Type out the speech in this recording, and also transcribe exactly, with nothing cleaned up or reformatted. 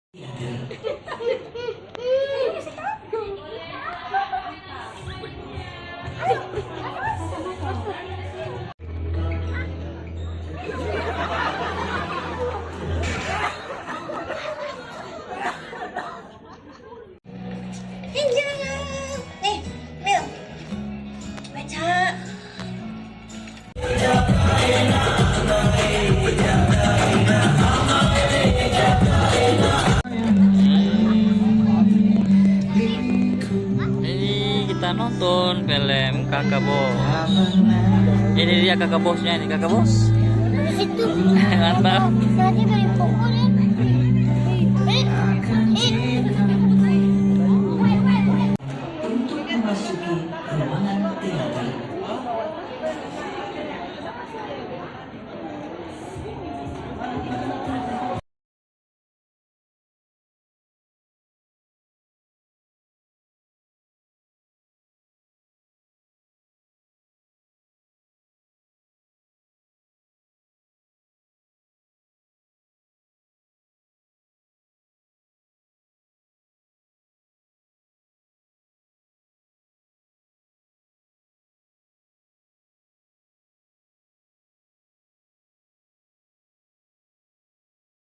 Angel! Nih, Mil. Baca. Ini kita nonton film Kakak Bos. Ini dia Kakak Bosnya ini, Kakak Bos. Di situ. Mantap.